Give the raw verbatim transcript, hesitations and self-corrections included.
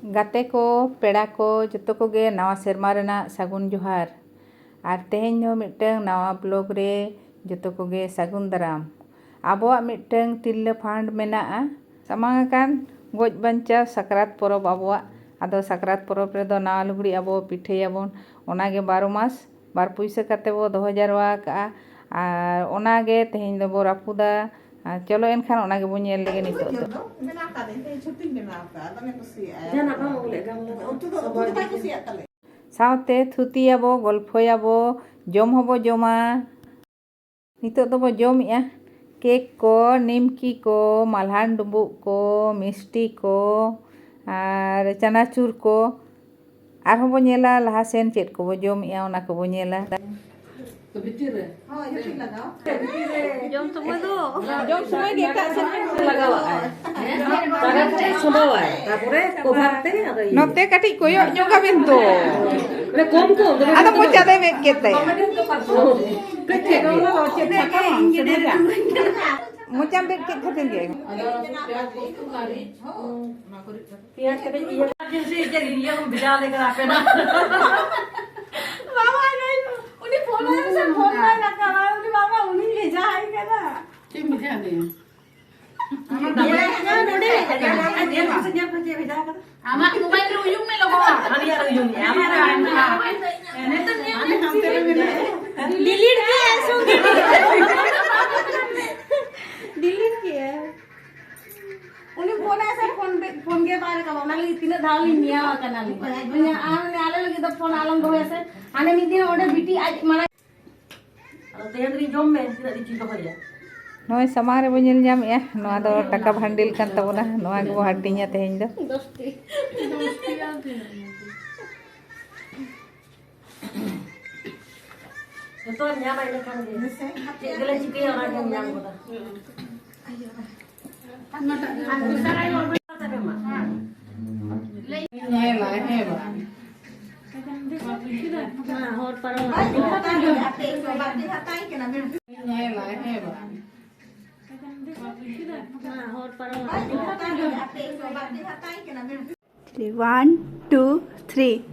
ᱜᱟᱛᱮ ᱠᱚ, ᱯᱮᱲᱟ ᱠᱚ, ᱡᱚᱛᱚ ᱠᱚᱜᱮ ᱱᱟᱣᱟ ᱥᱮᱨᱢᱟ ᱨᱮᱱᱟᱜ ᱥᱟᱹᱜᱩᱱ ᱡᱚᱦᱟᱨ᱾ ᱟᱨ ᱛᱮᱦᱮᱧ ᱦᱚᱸ ᱢᱤᱫᱴᱟᱝ ᱱᱟᱣᱟ ᱵᱞᱚᱜ ᱨᱮ ᱡᱚᱛᱚ ᱠᱚᱜᱮ ᱥᱟᱹᱜᱩᱱ ᱫᱟᱨᱟᱢ᱾ ᱟᱵᱚᱣᱟᱜ ᱢᱤᱫᱴᱟᱝ ᱛᱤᱨᱞᱟᱹ ᱯᱷᱟᱱᱰ ᱢᱮᱱᱟᱜᱼᱟ, ᱥᱟᱢᱟᱝ ᱟᱠᱟᱱ ᱜᱚᱡ ᱵᱟᱧᱪᱟᱣ ᱥᱟᱠᱨᱟᱛ ᱯᱚᱨᱚᱵᱽ ᱟᱵᱚᱣᱟᱜ᱾ ᱟᱫᱚ ᱥᱟᱠᱨᱟᱛ ᱯᱚᱨᱚᱵᱽ ᱨᱮᱫᱚ ᱱᱟᱣᱟ ᱞᱩᱜᱽᱲᱤ ᱟᱵᱚ ᱯᱤᱴᱷᱟᱹᱭᱟᱵᱚᱱ, ᱚᱱᱟᱜᱮ ᱵᱟᱨᱚ ᱢᱟᱥ ᱵᱟᱨ ᱯᱩᱭᱥᱟᱹ ᱠᱟᱛᱮ ᱵᱚ ᱫᱚᱦᱚ ᱡᱟᱨᱣᱟ ᱟᱠᱟᱜᱼᱟ᱾ ᱟᱨ ᱚᱱᱟᱜᱮ ᱛᱮᱦᱮᱧ ᱫᱚᱵᱚ ᱨᱟᱹᱯᱩᱫᱟ᱾ ᱟᱨ ᱪᱚᱞᱚ ᱮᱱᱠᱷᱟᱱ ᱚᱱᱟ ᱜᱮᱵᱚᱱ ᱧᱮᱞ ᱞᱮᱜᱮ ᱱᱤᱛᱚᱜ ᱫᱚ᱾ ᱵᱮᱱᱟᱣ ᱠᱟᱫᱟᱹᱧ, ᱛᱮᱦᱮᱧ ᱪᱷᱩᱴᱤᱧ ᱵᱮᱱᱟᱣ ᱠᱟᱫᱟ, ᱫᱚᱢᱮ ᱠᱩᱥᱤᱭᱟᱜᱼᱟᱭ᱾ ᱡᱟᱦᱟᱱᱟᱜ ᱵᱟᱢ ᱟᱹᱜᱩ ᱞᱮᱫ ᱜᱟᱢᱞᱟ ᱫᱚ? ᱩᱛᱩ ᱫᱚ, ᱩᱛᱩ ᱫᱚ ᱵᱟᱭ ᱠᱩᱥᱤᱭᱟᱜ ᱛᱟᱞᱮ᱾ ᱥᱟᱶᱛᱮ ᱛᱷᱩᱛᱤᱭᱟᱵᱚ, ᱜᱚᱞᱯᱷᱚᱭᱟᱵᱚ, ᱡᱚᱢ ᱦᱚᱸᱵᱚ ᱡᱚᱢᱟ᱾ ᱱᱤᱛᱚᱜ ᱫᱚᱵᱚ ᱡᱚᱢᱮᱜᱼᱟ ᱠᱮᱠ ᱠᱚ, ᱱᱤᱢᱠᱤ ᱠᱚ, ᱢᱟᱞᱦᱟᱱ ᱰᱩᱸᱵᱩᱜ ᱠᱚ, ᱢᱤᱥᱴᱤ ᱠᱚ, ᱟᱨ ᱪᱟᱱᱟᱪᱩᱨ ᱠᱚ᱾ ᱟᱨᱦᱚᱸ ᱵᱚ ᱧᱮᱞᱟ ᱞᱟᱦᱟ ᱥᱮᱱ ᱪᱮᱫ ᱠᱚᱵᱚ ᱡᱚᱢᱮᱜᱼᱟ, ᱚᱱᱟ ᱠᱚᱵᱚ ᱧᱮᱞᱟ᱾ ᱵᱷᱤᱛᱤᱨ ᱨᱮ᱾ ᱦᱳᱭ, ᱡᱚᱛᱚᱧ ᱞᱟᱜᱟᱣᱟ᱾ ᱡᱚᱢ ᱥᱚᱢᱚᱭ ᱫᱚ, ᱡᱚᱢ ᱥᱚᱢᱚᱭ ᱜᱮ ᱮᱴᱟᱜ ᱥᱮᱱ ᱞᱟᱜᱟᱣᱟᱜᱼᱟᱭ᱾ ᱦᱮᱸ? ᱛᱟᱨᱯᱚᱨᱮ ᱥᱚᱢᱵᱷᱟᱣᱟᱭ, ᱛᱟᱨᱯᱚᱨᱮ ᱠᱚᱵᱷᱟᱨ ᱛᱮ ᱟᱫᱚ ᱤᱭᱟᱹ᱾ ᱱᱚᱛᱮ ᱠᱟᱹᱴᱤᱡ ᱠᱚᱭᱚᱜ ᱧᱚᱜ ᱟᱵᱮᱱ ᱛᱚ᱾ ᱢᱟᱱᱮ ᱠᱚᱢ ᱠᱚᱢ, ᱫᱚᱢᱮ ᱟᱫᱚ ᱠᱚᱢ ᱫᱚ ᱢᱚᱪᱟ ᱵᱟᱝ᱾ ᱫᱚᱭ ᱢᱮᱫ ᱠᱮᱫ ᱛᱟᱭᱟ᱾ ᱚ, ᱠᱟᱹᱡ ᱠᱟᱹᱡ ᱜᱮ᱾ ᱢᱚᱪᱟᱢ ᱵᱮᱫ ᱠᱮᱫ ᱠᱷᱟᱹᱛᱤᱨ ᱜᱮ᱾ ᱯᱮᱸᱭᱟᱡᱽ ᱠᱟᱹᱴᱤᱡ ᱤᱭᱟᱹ᱾ ᱤᱭᱟᱹ ᱵᱷᱮᱡᱟ ᱞᱮ ᱠᱟᱱᱟ ᱟᱯᱮ ᱫᱚ᱾ ᱵᱟᱵᱟ, ᱩᱱᱤ ᱯᱷᱳᱱ ᱟᱭ ᱥᱮ ᱯᱷᱳᱱ ᱵᱟᱭ ᱨᱟᱠᱟᱵᱟ᱾ ᱩᱱᱤ ᱵᱟᱵᱟ, ᱩᱱᱤᱧ ᱵᱷᱮᱡᱟ ᱟᱭ ᱠᱟᱱᱟ᱾ ᱪᱮᱫ ᱮᱢ ᱵᱷᱮᱡᱟ ᱟᱫᱮᱭᱟ? ᱧᱮᱞ ᱢᱮᱥᱮ, ᱧᱮᱞ ᱢᱮᱥᱮ ᱪᱮᱫ ᱮ ᱵᱷᱮᱡᱟ ᱟᱠᱟᱫᱟ᱾ ᱟᱢᱟᱜ ᱢᱳᱵᱟᱭᱤᱞ ᱨᱮ ᱩᱭᱩᱝ ᱢᱮ ᱞᱚᱜᱚᱱ᱾ ᱦᱟᱱᱤᱭᱟᱜ ᱨᱮ ᱩᱭᱩᱝ ᱢᱮ᱾ ᱟᱢᱟᱜ ᱨᱮ ᱟᱭᱢᱟ᱾ ᱱᱤᱛᱚᱜ ᱧᱮᱞ ᱢᱮ᱾ ᱰᱤᱞᱤᱴ ᱠᱮᱜᱼᱟᱭ ᱥᱚᱸᱜᱮ᱾ ᱰᱤᱞᱤᱴ ᱠᱮᱜᱼᱟᱭ᱾ ᱩᱱᱤ ᱯᱷᱳᱱ ᱟᱭ ᱥᱮ ᱯᱷᱳᱱ ᱵᱮ-, ᱯᱷᱳᱱ ᱜᱮ ᱵᱟᱭ ᱨᱟᱠᱟᱵᱟ᱾ ᱚᱱᱟ ᱞᱟᱹᱜᱤᱫ ᱛᱤᱱᱟᱹᱜ ᱫᱷᱟᱣ ᱞᱤᱧ ᱱᱮᱭᱟᱣ ᱟᱠᱟᱱᱟ ᱞᱤᱧ᱾ ᱩᱱᱤ, ᱟᱨ ᱩᱱᱤ ᱟᱞᱮ ᱞᱟᱹᱜᱤᱫ ᱫᱚ ᱯᱷᱳᱱ ᱟᱞᱚᱢ ᱫᱚᱦᱚᱭᱟ ᱥᱮ᱾ ᱦᱟᱱᱮ ᱢᱤᱫ ᱫᱤᱱ ᱚᱸᱰᱮ ᱵᱤᱴᱤ ᱟᱡ ᱢᱟᱱᱮ ᱟᱫᱚ ᱛᱮᱦᱮᱧ ᱫᱚ ᱡᱚᱢ ᱢᱮ, ᱛᱤᱱᱟᱹᱜ ᱫᱤᱱ ᱪᱚᱧ ᱫᱚᱦᱚᱭᱟ᱾ ᱱᱚᱜᱼᱚᱭ ᱥᱟᱢᱟᱝ ᱨᱮᱵᱚ ᱧᱮᱞ ᱧᱟᱢᱮᱜᱼᱟ, ᱱᱚᱣᱟ ᱫᱚ ᱴᱟᱠᱟ ᱵᱷᱟᱱᱰᱤᱞ ᱠᱟᱱ ᱛᱟᱵᱚᱱᱟ, ᱱᱚᱣᱟ ᱜᱮᱵᱚ ᱦᱟᱹᱴᱤᱧᱟ ᱛᱮᱦᱮᱧ ᱫᱚ᱾ ᱫᱚᱥ ᱴᱤ᱾ ᱡᱚᱛᱚ ᱧᱟᱢᱟ ᱤᱱᱟᱹ ᱠᱷᱟᱱ ᱜᱮ᱾ ᱪᱮᱫ ᱜᱮᱞᱮ ᱪᱤᱠᱟᱹᱭᱟ ᱚᱱᱟ ᱜᱮᱢ ᱧᱟᱢ ᱜᱚᱫᱟ᱾ ᱦᱮᱸ, ᱦᱮᱸ, ᱵᱟᱝ᱾ ᱦᱚᱲ ᱯᱟᱨᱚᱢ᱾ ᱦᱮᱸ, ᱦᱮᱸ, ᱵᱟᱝ᱾ ᱦᱚᱲ ᱯᱟᱨᱚᱢ᱾ One, two, three.